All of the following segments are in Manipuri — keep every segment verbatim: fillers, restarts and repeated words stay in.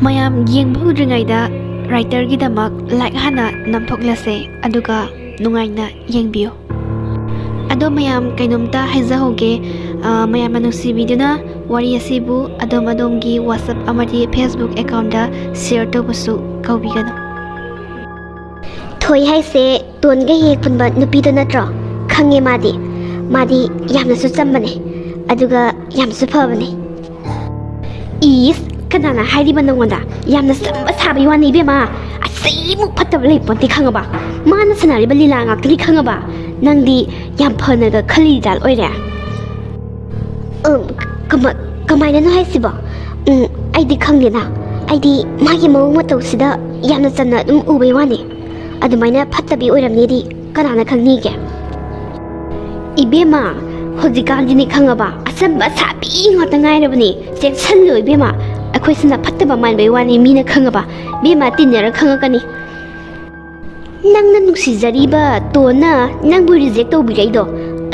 ꯃꯌꯥꯝ ꯌꯦꯡꯕ ꯍꯧꯗ꯭ꯔꯤꯉꯩꯗ writerꯒꯤꯗꯃꯛ like ꯍꯥꯟꯅ ꯅꯝꯊꯣꯛꯂꯁꯦ, ꯑꯗꯨꯒ ꯅꯨꯡꯉꯥꯏꯅ ꯌꯦꯡꯕꯤꯌꯨ꯫ ꯑꯗꯣ ꯃꯌꯥꯝ, ꯀꯩꯅꯣꯝꯇ ꯍꯥꯏꯖꯍꯧꯒꯦ꯫ ꯑ, ꯃꯌꯥꯝꯅ ꯅꯨꯡꯁꯤꯕꯤꯗꯨꯅ ꯋꯥꯔꯤ ꯑꯁꯤꯕꯨ ꯑꯗꯣꯝ ꯑꯗꯣꯝꯒꯤ WhatsApp ꯑꯃꯗꯤ Facebook accountꯇ share ꯇꯧꯕꯁꯨ ꯀꯥꯎꯕꯤꯒꯅꯨ꯫ ꯊꯣꯏ ꯍꯥꯏꯁꯦ ꯇꯣꯟꯒ ꯍꯦꯛ ꯄꯨꯟꯕ ꯅꯨꯄꯤꯗꯣ ꯅꯠꯇ꯭ꯔꯣ? ꯈꯪꯉꯦ ꯃꯥꯗꯤ꯫ ꯃꯥꯗꯤ ꯌꯥꯝꯅꯁꯨ ꯆꯝꯕꯅꯦ, ꯑꯗꯨꯒ ꯌꯥꯝꯁꯨ ꯐꯕꯅꯦ꯫ ꯏꯁ, ꯀꯅꯥꯅ ꯍꯥꯏꯔꯤꯕ ꯅꯪꯉꯣꯟꯗ? ꯌꯥꯝꯅ ꯆꯝꯕ ꯁꯥꯕꯒꯤ ꯋꯥꯅꯤ ꯏꯕꯦꯝꯃ꯫ ꯑꯁꯤꯃꯨꯛ ꯐꯠꯇꯕ ꯂꯩꯄꯣꯟꯇꯦ ꯈꯪꯉꯕ? ꯃꯥꯅ ꯁꯥꯟꯅꯔꯤꯕ ꯂꯤꯂꯥ ꯉꯥꯛꯇꯅꯤ ꯈꯪꯉꯕ? ꯅꯪꯗꯤ ꯌꯥꯝ ꯐꯅꯒ ꯈꯜꯂꯤ ꯖꯥꯠ ꯑꯣꯏꯔꯦ꯫ ꯎꯝ, ꯀꯃ-, ꯀꯃꯥꯏꯅꯅꯣ ꯍꯥꯏꯁꯤꯕꯣ? ꯎꯝ, ꯑꯩꯗꯤ ꯈꯪꯗꯦꯅ꯫ ꯑꯩꯗꯤ ꯃꯥꯒꯤ ꯃꯑꯣꯡ ꯃꯇꯧꯁꯤꯗ ꯌꯥꯝꯅ ꯆꯝꯅ ꯑꯗꯨꯝ ꯎꯕꯩ ꯋꯥꯅꯤ꯫ ꯑꯗꯨꯃꯥꯏꯅ ꯐꯠꯇꯕꯤ ꯑꯣꯏꯔꯝꯅꯤꯗꯤ ꯀꯅꯥꯅ ꯈꯪꯅꯤꯒꯦ? ꯏꯕꯦꯝꯃ, ꯍꯧꯖꯤꯛꯀꯥꯟꯗꯤꯅꯦ ꯈꯪꯉꯕ, ꯑꯆꯝꯕ ꯁꯥꯕꯤ ꯉꯥꯛꯇ ꯉꯥꯏꯔꯕꯅꯦ꯫ ꯆꯦꯛꯁꯜꯂꯨ ꯏꯕꯦꯝꯃ, ꯑꯩꯈꯣꯏꯁꯤꯅ ꯐꯠꯇꯕ ꯃꯥꯟꯕꯩ ꯋꯥꯅꯤ, ꯃꯤꯅ ꯈꯪꯉꯕ꯫ ꯏꯕꯦꯝꯃ, ꯇꯤꯟꯅꯔ ꯈꯪꯉꯛꯀꯅꯤ꯫ ꯅꯪꯅ ꯅꯨꯡꯁꯤꯖꯔꯤꯕ ꯇꯣꯟꯅ ꯅꯪꯕꯨ reject ꯇꯧꯕꯤꯔꯛꯏꯗꯣ,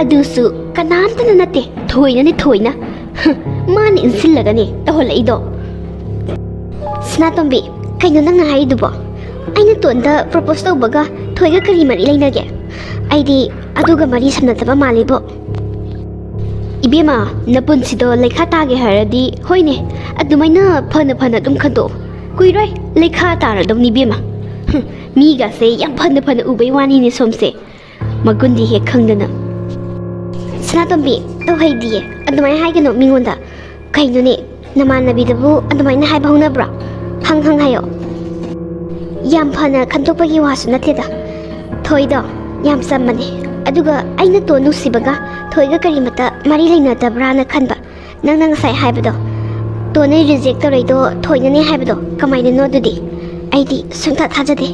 ꯑꯗꯨꯁꯨ ꯀꯅꯥꯝꯇꯅ ꯅꯠꯇꯦ, ꯊꯣꯏꯅꯅꯦ, ꯊꯣꯏꯅ꯫ ꯃꯥꯅ ꯏꯟꯁꯤꯜꯂꯒꯅꯦ ꯇꯧꯍꯜꯂꯛꯏꯗꯣ꯫ ꯁꯅꯥꯇꯣꯝꯕꯤ, ꯀꯩꯅꯣ ꯅꯪꯅ ꯍꯥꯏꯔꯤꯗꯨꯕꯣ? ꯑꯩꯅ ꯇꯣꯟꯗ propose ꯇꯧꯕꯒ ꯊꯣꯏꯒ ꯀꯔꯤ ꯃꯔꯤ ꯂꯩꯅꯒꯦ? ꯑꯩꯗꯤ ꯑꯗꯨꯒ ꯃꯔꯤ ꯁꯝꯅꯗꯕ ꯃꯥꯜꯂꯤꯕꯣ꯫ ꯏꯕꯦꯝꯃ, ꯅꯄꯨꯟꯁꯤꯗꯣ ꯂꯩꯈꯥ ꯇꯥꯒꯦ ꯍꯥꯏꯔꯗꯤ, ꯍꯣꯏꯅꯦ, ꯑꯗꯨꯃꯥꯏꯅ ꯐꯅ ꯐꯅ ꯑꯗꯨꯝ ꯈꯟꯗꯣꯛꯑꯣ꯫ ꯀꯨꯏꯔꯣꯏ, ꯂꯩꯈꯥ ꯇꯥꯔꯗꯧꯅꯤ ꯏꯕꯦꯝꯃ꯫ ꯍꯨꯝ, ꯃꯤꯒꯁꯦ ꯌꯥꯝ ꯐꯅ ꯐꯅ ꯎꯕꯩ ꯋꯥꯅꯤꯅꯦ ꯁꯣꯝꯁꯦ꯫ ꯃꯒꯨꯟꯗꯤ ꯍꯦꯛ ꯈꯪꯗꯅ꯫ ꯁꯅꯥꯇꯣꯝꯕꯤ, ꯇꯧꯍꯩꯗꯤꯌꯦ꯫ ꯑꯗꯨꯃꯥꯏꯅ ꯍꯥꯏꯒꯅꯣ ꯃꯤꯉꯣꯟꯗ꯫ ꯀꯩꯅꯣꯅꯦ, ꯅꯃꯥꯟꯅꯕꯤꯗꯕꯨ ꯑꯗꯨꯃꯥꯏꯅ ꯍꯥꯏꯕ ꯍꯧꯅꯕ꯭ꯔꯣ? ꯍꯪ ꯍꯪ ꯍꯥꯏꯌꯣ꯫ ꯌꯥꯝ ꯐꯅ ꯈꯟꯗꯣꯛꯄꯒꯤ ꯋꯥꯁꯨ ꯅꯠꯇꯦꯗ꯫ ꯊꯣꯏꯗꯣ ꯌꯥꯝ ꯆꯝꯕꯅꯦ꯫ ꯑꯗꯨꯒ ꯑꯩꯅ ꯇꯣꯟ ꯅꯨꯡꯁꯤꯕꯒ ꯊꯣꯏꯒ ꯀꯔꯤꯃꯠꯇ ꯃꯔꯤ ꯂꯩꯅꯗꯕ꯭ꯔꯥꯅ ꯈꯟꯕ꯫ ꯅꯪꯅ ꯉꯁꯥꯏ ꯍꯥꯏꯕꯗꯣ, ꯇꯣꯟꯅ reject ꯇꯧꯔꯛꯏꯗꯣ ꯊꯣꯏꯅꯅꯦ ꯍꯥꯏꯕꯗꯣ ꯀꯃꯥꯏꯅꯅꯣ ꯑꯗꯨꯗꯤ? ꯑꯩꯗꯤ ꯁꯨꯡꯊꯥ ꯊꯥꯖꯗꯦ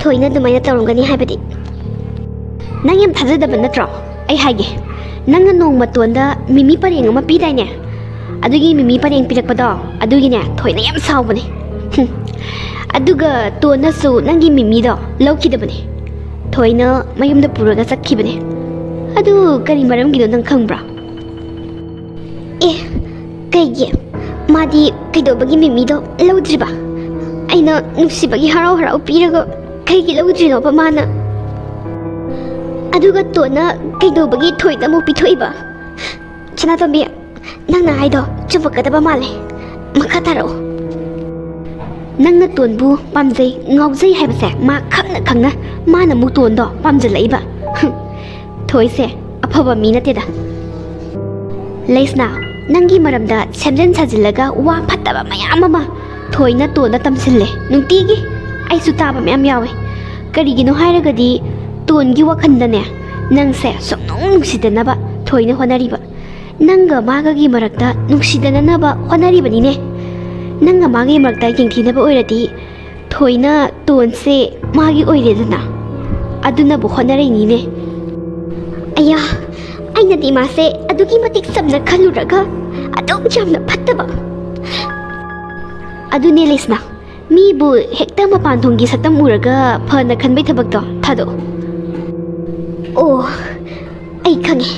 ꯊꯣꯏꯅ ꯑꯗꯨꯃꯥꯏꯅ ꯇꯧꯔꯝꯒꯅꯤ ꯍꯥꯏꯕꯗꯤ꯫ ꯅꯪ ꯌꯥꯝ ꯊꯥꯖꯗꯕ ꯅꯠꯇ꯭ꯔꯣ? ꯑꯩ ꯍꯥꯏꯒꯦ, ꯅꯪꯅ ꯅꯣꯡꯃ ꯇꯣꯟꯗ ꯃꯤꯃꯤ ꯄꯔꯦꯡ ꯑꯃ ꯄꯤꯗꯥꯏꯅꯦ? ꯑꯗꯨꯒꯤ ꯃꯤꯃꯤ ꯄꯔꯦꯡ ꯄꯤꯔꯛꯄꯗꯣ, ꯑꯗꯨꯒꯤꯅꯦ ꯊꯣꯏꯅ ꯌꯥꯝ ꯁꯥꯎꯕꯅꯦ꯫ ꯍꯨꯝ꯫ ꯑꯗꯨꯒ ꯇꯣꯟꯅꯁꯨ ꯅꯪꯒꯤ ꯃꯤꯃꯤꯗꯣ ꯂꯧꯈꯤꯗꯕꯅꯦ꯫ ꯊꯣꯏꯅ ꯃꯌꯨꯝꯗ ꯄꯨꯔꯒ ꯆꯠꯈꯤꯕꯅꯦ꯫ ꯑꯗꯨ ꯀꯔꯤ ꯃꯔꯝꯒꯤꯅꯣ ꯅꯪ ꯈꯪꯕ꯭ꯔꯥ? ꯑꯦ, ꯀꯩꯒꯤ? ꯃꯥꯗꯤ ꯀꯩꯗꯧꯕꯒꯤ ꯃꯤꯃꯤꯗꯣ ꯂꯧꯗ꯭ꯔꯤꯕ? ꯑꯩꯅ ꯅꯨꯡꯁꯤꯕꯒꯤ ꯍꯔꯥꯎ ꯍꯔꯥꯎ ꯄꯤꯔꯒ ꯀꯩꯒꯤ ꯂꯧꯗ꯭ꯔꯤꯅꯣꯕ ꯃꯥꯅ? ꯑꯗꯨꯒ ꯇꯣꯟꯅ ꯀꯩꯗꯧꯕꯒꯤ ꯊꯣꯏꯗ ꯑꯃꯨꯛ ꯄꯤꯊꯣꯛꯏꯕ? ꯁꯅꯥꯇꯣꯝꯕꯤ, ꯅꯪꯅ ꯍꯥꯏꯗꯣ ꯆꯨꯝꯃꯛꯀꯗꯕ ꯃꯥꯜꯂꯦ꯫ ꯃꯈꯥ ꯇꯥꯔꯛꯑꯣ꯫ ꯅꯪꯅ ꯇꯣꯟꯕꯨ ꯄꯥꯝꯖꯩ, ꯉꯥꯎꯖꯩ ꯍꯥꯏꯕꯁꯦ ꯃꯥ ꯈꯪꯅ ꯈꯪꯅ ꯃꯥꯅ ꯑꯃꯨꯛ ꯇꯣꯟꯗꯣ ꯄꯥꯝꯖꯜꯂꯛꯏꯕ꯫ ꯍꯨꯝ, ꯊꯣꯏꯁꯦ ꯑꯐꯕ ꯃꯤ ꯅꯠꯇꯦꯗ꯫ ꯂꯩꯁꯅꯥ, ꯅꯪꯒꯤ ꯃꯔꯝꯗ ꯁꯦꯝꯖꯤꯟ ꯁꯥꯖꯤꯜꯂꯒ ꯋꯥ ꯐꯠꯇꯕ ꯃꯌꯥꯝ ꯑꯃ ꯊꯣꯏꯅ ꯇꯣꯟꯗ ꯇꯝꯁꯤꯜꯂꯦ ꯅꯨꯡꯇꯤꯒꯤ꯫ ꯑꯩꯁꯨ ꯇꯥꯕ ꯃꯌꯥꯝ ꯌꯥꯎꯋꯦ꯫ ꯀꯔꯤꯒꯤꯅꯣ ꯍꯥꯏꯔꯒꯗꯤ ꯇꯣꯟꯒꯤ ꯋꯥꯈꯜꯗꯅꯦ ꯅꯪꯁꯦ ꯁꯨꯡꯅꯨꯡ ꯅꯨꯡꯁꯤꯗꯅꯕ ꯊꯣꯏꯅ ꯍꯣꯠꯅꯔꯤꯕ꯫ ꯅꯪꯒ ꯃꯥꯒꯒꯤ ꯃꯔꯛꯇ ꯅꯨꯡꯁꯤꯗꯅꯅꯕ ꯍꯣꯠꯅꯔꯤꯕꯅꯤꯅꯦ꯫ ꯅꯪꯒ ꯃꯥꯒꯤ ꯃꯔꯛꯇ ꯌꯦꯡꯊꯤꯅꯕ ꯑꯣꯏꯔꯗꯤ ꯊꯣꯏꯅ ꯇꯣꯟꯁꯦ ꯃꯥꯒꯤ ꯑꯣꯏꯔꯦꯗꯅ꯫ ꯑꯗꯨꯅꯕꯨ ꯍꯣꯠꯅꯔꯛꯏꯅꯤꯅꯦ꯫ ꯑꯌꯥ, ꯑꯩꯅꯗꯤ ꯃꯥꯁꯦ ꯑꯗꯨꯛꯀꯤ ꯃꯇꯤꯛ ꯆꯝꯅ ꯈꯜꯂꯨꯔꯒ ꯑꯗꯨꯛ ꯌꯥꯝꯅ ꯐꯠꯇꯕ꯫ ꯑꯗꯨꯅꯦ ꯂꯩꯁꯅꯥ, ꯃꯤꯕꯨ ꯍꯦꯛꯇ ꯃꯄꯥꯟ ꯊꯣꯡꯒꯤ ꯁꯛꯇꯝ ꯎꯔꯒ ꯐꯅ ꯈꯟꯕꯩ ꯊꯕꯛꯇꯣ ꯊꯥꯗꯣꯛꯑꯣ꯫ ꯑꯣ, ꯑꯩ ꯈꯪꯉꯦ꯫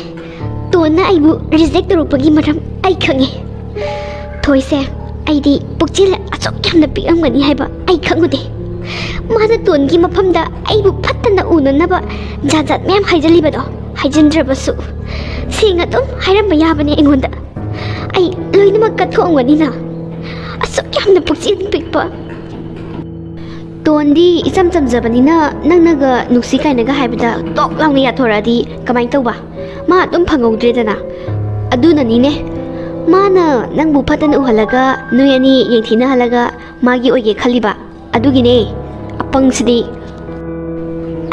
ꯇꯣꯟꯅ ꯑꯩꯕꯨ ꯔꯤꯖꯦꯛ ꯇꯧꯔꯛꯄꯒꯤ ꯃꯔꯝ ꯑꯩ ꯈꯪꯉꯦ꯫ ꯊꯣꯏꯁꯦ ꯑꯩꯗꯤ ꯄꯨꯛꯆꯦꯜ ꯑꯁꯨꯛ ꯌꯥꯝꯅ ꯄꯤꯛꯂꯝꯒꯅꯤ ꯍꯥꯏꯕ ꯑꯩ ꯈꯪꯉꯨꯗꯦ꯫ ꯃꯥꯅ ꯇꯣꯟꯒꯤ ꯃꯐꯝꯗ ꯑꯩꯕꯨ ꯐꯠꯇꯅ ꯎꯅꯅꯕ ꯖꯥꯠ ꯖꯥꯠ ꯃꯌꯥꯝ ꯍꯥꯏꯖꯜꯂꯤꯕꯗꯣ, ꯍꯥꯏꯖꯤꯟꯗ꯭ꯔꯕꯁꯨ ꯁꯦꯡꯅ ꯑꯗꯨꯝ ꯍꯥꯏꯔꯝꯕ ꯌꯥꯕꯅꯦ ꯑꯩꯉꯣꯟꯗ꯫ ꯑꯩ ꯂꯣꯏꯅꯃꯛ ꯀꯠꯊꯣꯛꯑꯝꯒꯅꯤꯅ꯫ ꯑꯁꯨꯛ ꯌꯥꯝꯅ ꯄꯨꯛꯆꯦꯜ ꯄꯤꯛꯄ꯫ ꯇꯣꯟꯗꯤ ꯏꯆꯝ ꯆꯝꯖꯕꯅꯤꯅ ꯅꯪꯅꯒ ꯅꯨꯡꯁꯤ ꯀꯥꯏꯅꯒ ꯍꯥꯏꯕꯗ ꯇꯣꯛ ꯂꯥꯎꯅ ꯌꯥꯊꯣꯔꯛꯑꯗꯤ ꯀꯃꯥꯏꯅ ꯇꯧꯕ? ꯃꯥ ꯑꯗꯨꯝ ꯐꯪꯍꯧꯗ꯭ꯔꯦꯗꯅ꯫ ꯑꯗꯨꯅꯅꯤꯅꯦ ꯃꯥꯅ ꯅꯪꯕꯨ ꯐꯠꯇꯅ ꯎꯍꯜꯂꯒ ꯅꯣꯏ ꯑꯅꯤ ꯌꯦꯡꯊꯤꯅꯍꯜꯂꯒ ꯃꯥꯒꯤ ꯑꯣꯏꯒꯦ ꯈꯜꯂꯤꯕ꯫ ꯑꯗꯨꯒꯤꯅꯦ ꯑꯄꯪꯁꯤꯗꯤ꯫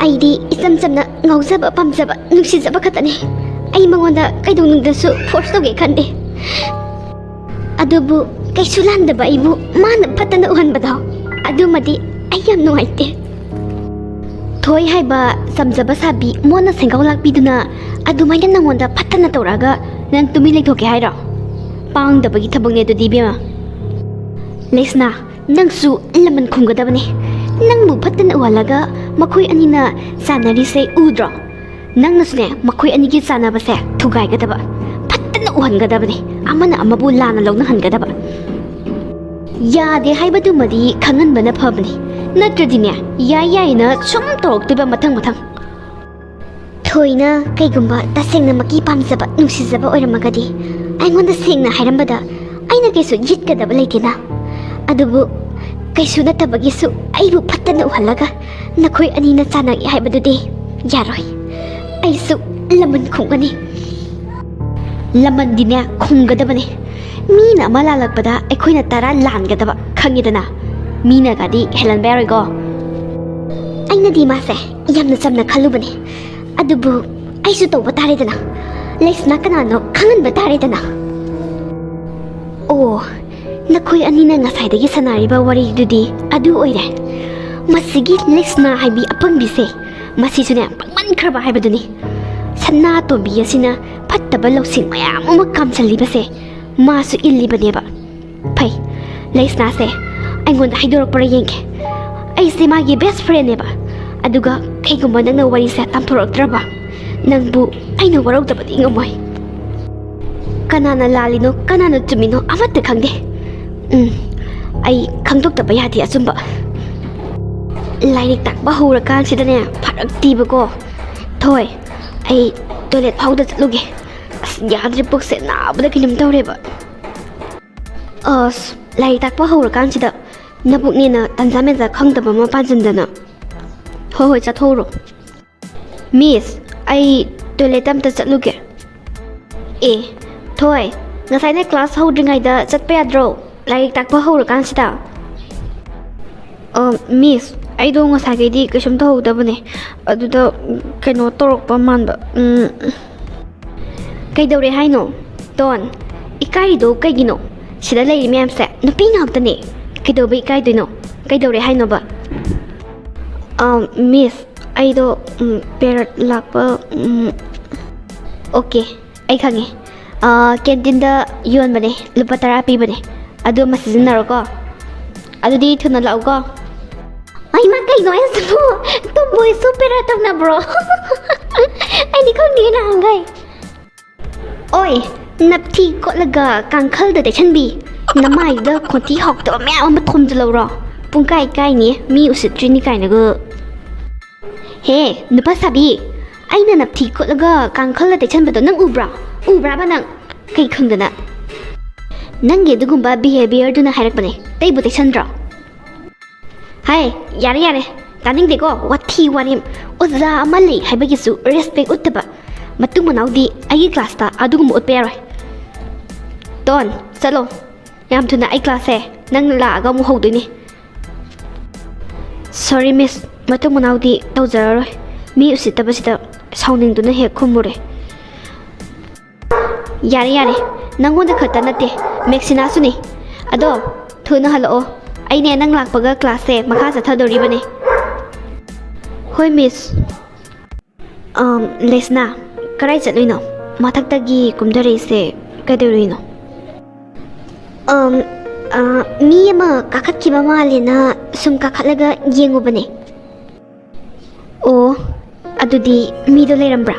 ꯑꯩꯗꯤ ꯏꯆꯝ ꯆꯝꯅ ꯉꯥꯎꯖꯕ, ꯄꯥꯝꯖꯕ, ꯅꯨꯡꯁꯤꯖꯕ ꯈꯛꯇꯅꯦ꯫ ꯑꯩ ꯃꯉꯣꯟꯗ ꯀꯩꯗꯧꯅꯨꯡꯗꯁꯨ ꯐꯣꯔꯁ ꯇꯧꯒꯦ ꯈꯟꯗꯦ꯫ ꯑꯗꯨꯕꯨ ꯀꯩꯁꯨ ꯂꯥꯟꯗꯕ ꯑꯩꯕꯨ ꯃꯥꯅ ꯐꯠꯇꯅ ꯎꯍꯟꯕꯗꯣ, ꯑꯗꯨꯃꯗꯤ ꯑꯩ ꯌꯥꯝ ꯅꯨꯡꯉꯥꯏꯇꯦ꯫ ꯊꯣꯏ ꯍꯥꯏꯕ ꯆꯝꯖꯕ ꯁꯥꯕꯤ ꯃꯣꯟꯅ ꯁꯦꯡꯒꯥꯎ ꯂꯥꯛꯄꯤꯗꯨꯅ ꯑꯗꯨꯃꯥꯏꯅ ꯅꯪꯉꯣꯟꯗ ꯐꯠꯇꯅ ꯇꯧꯔꯛꯑꯒ ꯅꯪ ꯇꯨꯃꯤꯟ ꯂꯩꯊꯣꯛꯀꯦ ꯍꯥꯏꯔꯣ? ꯄꯥꯡꯗꯕꯒꯤ ꯊꯕꯛꯅꯦ ꯑꯗꯨꯗꯤ, ꯏꯕꯦꯝꯃ꯫ ꯂꯩꯁꯅꯥ, ꯅꯪꯁꯨ ꯂꯃꯟ ꯈꯨꯝꯒꯗꯕꯅꯦ꯫ ꯅꯪꯕꯨ ꯐꯠꯇꯅ ꯎꯍꯜꯂꯒ ꯃꯈꯣꯏ ꯑꯅꯤꯅ ꯆꯥꯟꯅꯔꯤꯁꯦ ꯎꯗ꯭ꯔꯣ? ꯅꯪꯅꯁꯨꯅꯦ ꯃꯈꯣꯏ ꯑꯅꯤꯒꯤ ꯆꯥꯟꯅꯕꯁꯦ ꯊꯨꯒꯥꯏꯒꯗꯕ, ꯐꯠꯇꯅ ꯎꯍꯟꯒꯗꯕꯅꯦ, ꯑꯃꯅ ꯑꯃꯕꯨ ꯂꯥꯟꯅ ꯂꯧꯅꯍꯟꯒꯗꯕ꯫ ꯌꯥꯗꯦ ꯍꯥꯏꯕꯗꯨꯃꯗꯤ ꯈꯪꯍꯟꯕꯅ ꯐꯕꯅꯤ꯫ ꯅꯠꯇ꯭ꯔꯗꯤꯅꯦ, ꯌꯥꯏ ꯌꯥꯏꯅ ꯁꯨꯝ ꯇꯧꯔꯛꯇꯣꯏꯕ ꯃꯊꯪ ꯃꯊꯪ꯫ ꯊꯣꯏꯅ ꯀꯩꯒꯨꯝꯕ ꯇꯁꯦꯡꯅꯃꯛꯀꯤ ꯄꯥꯝꯖꯕ, ꯅꯨꯡꯁꯤꯖꯕ ꯑꯣꯏꯔꯝꯃꯒꯗꯤ, ꯑꯩꯉꯣꯟꯗ ꯁꯦꯡꯅ ꯍꯥꯏꯔꯝꯕꯗ ꯑꯩꯅ ꯀꯩꯁꯨ ꯌꯦꯠꯀꯗꯕ ꯂꯩꯇꯦꯅ꯫ ꯑꯗꯨꯕꯨ ꯀꯩꯁꯨ ꯅꯠꯇꯕꯒꯤꯁꯨ ꯑꯩꯕꯨ ꯐꯠꯇꯅ ꯎꯍꯜꯂꯒ ꯅꯈꯣꯏ ꯑꯅꯤꯅ ꯆꯥꯟꯅꯒꯦ ꯍꯥꯏꯕꯗꯨꯗꯤ ꯌꯥꯔꯣꯏ꯫ ꯑꯩꯁꯨ ꯂꯃꯟ ꯈꯨꯝꯒꯅꯤ꯫ ꯂꯃꯟꯗꯤꯅꯦ, ꯈꯨꯝꯒꯗꯕꯅꯦ꯫ ꯃꯤꯅ ꯑꯃ ꯂꯥꯜꯂꯛꯄꯗ ꯑꯩꯈꯣꯏꯅ ꯇꯔꯥ ꯂꯥꯟꯒꯗꯕ, ꯈꯪꯉꯦꯗꯅ꯫ ꯃꯤꯅꯒꯗꯤ ꯍꯦꯜꯍꯟꯕ ꯌꯥꯔꯣꯏꯀꯣ꯫ ꯑꯩꯅꯗꯤ ꯃꯥꯁꯦ ꯌꯥꯝꯅ ꯆꯝꯅ ꯈꯜꯂꯨꯕꯅꯦ, ꯑꯗꯨꯕꯨ ꯑꯩꯁꯨ ꯇꯧꯕ ꯇꯥꯔꯦꯗꯅ꯫ ꯂꯩꯁꯅꯥ ꯀꯅꯥꯅꯣ ꯈꯪꯍꯟꯕ ꯇꯥꯔꯦꯗꯅ꯫ ꯑꯣ, ꯅꯈꯣꯏ ꯑꯅꯤꯅ ꯉꯁꯥꯏꯗꯒꯤ ꯁꯥꯟꯅꯔꯤꯕ ꯋꯥꯔꯤꯗꯨꯗꯤ ꯑꯗꯨ ꯑꯣꯏꯔꯦ꯫ ꯃꯁꯤꯒꯤ ꯂꯩꯁꯅꯥ ꯍꯥꯏꯕꯤ ꯑꯄꯪꯕꯤꯁꯦ, ꯃꯁꯤꯁꯨꯅꯦ, ꯄꯪꯃꯟꯈ꯭ꯔꯕ ꯍꯥꯏꯕꯗꯨꯅꯤ꯫ ꯁꯅꯥꯇꯣꯝꯕꯤ ꯑꯁꯤꯅ ꯐꯠꯇꯕ ꯂꯧꯁꯤꯡ ꯃꯌꯥꯝ ꯑꯃ ꯀꯥꯝꯁꯤꯜꯂꯤꯕꯁꯦ ꯃꯥꯁꯨ ꯏꯜꯂꯤꯕꯅꯦꯕ꯫ ꯐꯩ, ꯂꯩꯁꯅꯥꯁꯦ ꯑꯩꯉꯣꯟꯗ ꯍꯩꯗꯣꯔꯛꯄ꯭ꯔꯥ ꯌꯦꯡꯒꯦ꯫ ꯑꯩꯁꯦ ꯃꯥꯒꯤ best friendꯅꯦꯕ꯫ ꯑꯗꯨꯒ ꯀꯩꯒꯨꯝꯕ ꯅꯪꯅ ꯋꯥꯔꯤꯁꯦ ꯇꯝꯊꯣꯔꯛꯇ꯭ꯔꯕ, ꯅꯪꯕꯨ ꯑꯩꯅ ꯋꯥꯔꯧꯗꯕꯗꯤ ꯉꯝꯃꯣꯏ꯫ ꯀꯅꯥꯅ ꯂꯥꯜꯂꯤꯅꯣ, ꯀꯅꯥꯅ ꯆꯨꯝꯃꯤꯅꯣ ꯑꯃꯠꯇ ꯈꯪꯗꯦ꯫ ꯎꯝ, ꯑꯩ ꯈꯪꯗꯣꯛꯇꯕ ꯌꯥꯗꯦ ꯑꯆꯨꯝꯕ꯫ ꯂꯥꯏꯔꯤꯛ ꯇꯥꯛꯄ ꯍꯧꯔꯀꯥꯟꯁꯤꯗꯅꯦ, ꯐꯔꯛ ꯇꯤꯕꯀꯣ꯫ ꯊꯣꯏ, ꯑꯩ toilet ꯐꯥꯎꯗ ꯆꯠꯂꯨꯒꯦ꯫ ꯑꯁ, ꯌꯥꯗ꯭ꯔꯦ, ꯄꯨꯛꯁꯦ ꯅꯥꯕꯗ ꯀꯩꯅꯣꯝ ꯇꯧꯔꯦꯕ꯫ ꯑꯁ, ꯂꯥꯏꯔꯤꯛ ꯇꯥꯛꯄ ꯍꯧꯔꯀꯥꯟꯁꯤꯗ ꯅꯕꯨꯛꯅꯦꯅ ꯇꯟꯖꯥ ꯃꯦꯟꯖꯥ ꯈꯪꯗꯕ ꯑꯃ ꯄꯥꯟꯁꯤꯟꯗꯅ꯫ ꯍꯣꯏ, ꯍꯣꯏ, ꯆꯠꯊꯣꯛꯎꯔꯣ꯫ Miss, ꯑꯩ toilet ꯑꯝꯇ ꯆꯠꯂꯨꯒꯦ꯫ ꯑꯦ, ꯊꯣꯏ, ꯉꯁꯥꯏꯅ class ꯍꯧꯗ꯭ꯔꯤꯉꯩꯗ ꯆꯠꯄ ꯌꯥꯗ꯭ꯔꯣ? ꯂꯥꯏꯔꯤꯛ ꯇꯥꯛꯄ ꯍꯧꯔꯀꯥꯟꯁꯤꯗ꯫ ꯑ, Miss, ꯑꯩꯗꯣ ꯉꯁꯥꯏꯈꯩꯗꯤ ꯀꯩꯁꯨꯝ ꯇꯧꯍꯧꯗꯕꯅꯦ꯫ ꯑꯗꯨꯗ, ꯎꯝ, ꯀꯩꯅꯣ ꯇꯧꯔꯛꯄ ꯃꯥꯟꯕ꯫ ꯎꯝ, ꯀꯩꯗꯧꯔꯦ ꯍꯥꯏꯅꯣ? ꯇꯣꯟ, ꯏꯀꯥꯏꯔꯤꯗꯣ ꯀꯩꯒꯤꯅꯣ? ꯁꯤꯗ ꯂꯩꯔꯤ ꯃꯌꯥꯝꯁꯦ ꯅꯨꯄꯤ ꯉꯥꯛꯇꯅꯦ꯫ ꯀꯩꯗꯧꯕ ꯏꯀꯥꯏꯗꯣꯏꯅꯣ? ꯀꯩꯗꯧꯔꯦ ꯍꯥꯏꯅꯣꯕ? ꯑ, Miss, ꯑꯩꯗꯣ, ꯎꯝ, period ꯂꯥꯛꯄ, ꯎꯝ, okay, ꯑꯩ ꯈꯪꯉꯦ꯫ ꯑ, canteenꯗ ꯌꯣꯟꯕꯅꯦ, ꯂꯨꯄꯥ ꯇꯔꯥ ꯄꯤꯕꯅꯦ꯫ ꯑꯗꯨ ꯑꯃ ꯁꯤꯖꯤꯟꯅꯔꯣꯀꯣ꯫ ꯑꯗꯨꯗꯤ ꯊꯨꯅ ꯂꯥꯛꯎꯀꯣ꯫ ꯑꯩ ꯃꯥ, ꯀꯩꯅꯣ ꯍꯥꯏꯁꯤꯕꯨ? Tomboyꯁꯨ period ꯇꯧꯅꯕ꯭ꯔꯣ? ꯑꯩꯗꯤ ꯈꯪꯗꯦ ꯅꯍꯥꯟꯈꯩ꯫ ꯑꯣꯏ, ꯅꯞꯊꯤ ꯀꯣꯠꯂꯒ ꯀꯥꯡꯈꯜꯗ ꯇꯩꯁꯟꯕꯤ꯫ ꯅꯃꯥꯏꯗꯨꯗ ꯈꯣꯟꯊꯤ ꯍꯥꯎꯇꯕ ꯃꯌꯥꯝ ꯑꯃ ꯊꯣꯝꯖꯤꯜꯂꯧꯔꯣ꯫ ꯄꯨꯡ ꯀꯥꯏ ꯀꯥꯏꯅꯤ, ꯃꯤ ꯎꯁꯤꯠꯇ꯭ꯔꯤꯅꯤ ꯀꯥꯏꯅꯒ꯫ ꯍꯦ, ꯅꯨꯄꯥ ꯁꯥꯕꯤ, ꯑꯩꯅ ꯅꯞꯊꯤ ꯈꯣꯠꯂꯒ ꯀꯥꯡꯈꯜꯗ ꯇꯩꯁꯟꯕꯗꯣ ꯅꯪ ꯎꯕ꯭ꯔꯥ? ꯎꯕ꯭ꯔꯥꯕ ꯅꯪ? ꯀꯩ ꯈꯪꯗꯅ? ꯅꯪꯒꯤ ꯑꯗꯨꯒꯨꯝꯕ behaviourꯗꯨꯅ ꯍꯥꯏꯔꯛꯄꯅꯦ, ꯇꯩꯕꯨ ꯇꯩꯁꯟꯗ꯭ꯔꯣ? ꯍꯥꯏ, ꯌꯥꯔꯦ ꯌꯥꯔꯦ, ꯇꯥꯅꯤꯡꯗꯦꯀꯣ ꯋꯥꯊꯤ ꯋꯥꯔꯦꯝ꯫ ꯑꯣꯖꯥ ꯑꯃ ꯂꯩ ꯍꯥꯏꯕꯒꯤꯁꯨ respect ꯎꯠꯇꯕ꯫ ꯃꯇꯨꯡ ꯃꯅꯥꯎꯗꯤ ꯑꯩꯒꯤ classꯇ ꯑꯗꯨꯒꯨꯝꯕ ꯎꯠꯄ ꯌꯥꯔꯣꯏ꯫ ꯇꯣꯟ, ꯆꯠꯂꯣ꯫ ꯌꯥꯝ ꯊꯨꯅ ꯑꯩ classꯁꯦ ꯅꯪ ꯂꯥꯛꯑꯒ ꯑꯃꯨꯛ ꯍꯧꯗꯣꯏꯅꯦ꯫ Sorry miss, ꯃꯇꯨꯡ ꯃꯅꯥꯎꯗꯤ ꯇꯧꯖꯔꯔꯣꯏ꯫ ꯃꯤ ꯎꯁꯤꯠꯇꯕꯁꯤꯗ ꯁꯥꯎꯅꯤꯡꯗꯨꯅ ꯍꯦꯛ ꯈꯨꯝꯃꯨꯔꯦ꯫ ꯌꯥꯔꯦ ꯌꯥꯔꯦ, ꯅꯪꯉꯣꯟꯗ ꯈꯛꯇ ꯅꯠꯇꯦ, ꯃꯦꯛꯁꯤꯅꯥꯁꯨꯅꯤ꯫ ꯑꯗꯣ ꯊꯨꯅ ꯍꯜꯂꯛꯑꯣ, ꯑꯩꯅꯦ ꯅꯪ ꯂꯥꯛꯄꯒ classꯁꯦ ꯃꯈꯥ ꯆꯠꯊꯗꯧꯔꯤꯕꯅꯤ꯫ ꯍꯣꯏ miss꯫ ꯑꯝ, ꯂꯦꯁꯅꯥ, ꯀꯗꯥꯏ ꯆꯠꯂꯨꯏꯅꯣ? ꯃꯊꯛꯇꯒꯤ ꯀꯨꯝꯊꯔꯛꯏꯁꯦ ꯀꯩꯗꯧꯔꯨꯏꯅꯣ? ꯑꯝ, ꯑ, ꯃꯤ ꯑꯃ ꯀꯥꯈꯠꯈꯤꯕ ꯃꯥꯜꯂꯦꯅ ꯁꯨꯝ ꯀꯥꯈꯠꯂꯒ ꯌꯦꯡꯉꯨꯕꯅꯦ꯫ ꯑꯣ, ꯑꯗꯨꯗꯤ ꯃꯤꯗꯣ ꯂꯩꯔꯝꯕ꯭ꯔꯥ?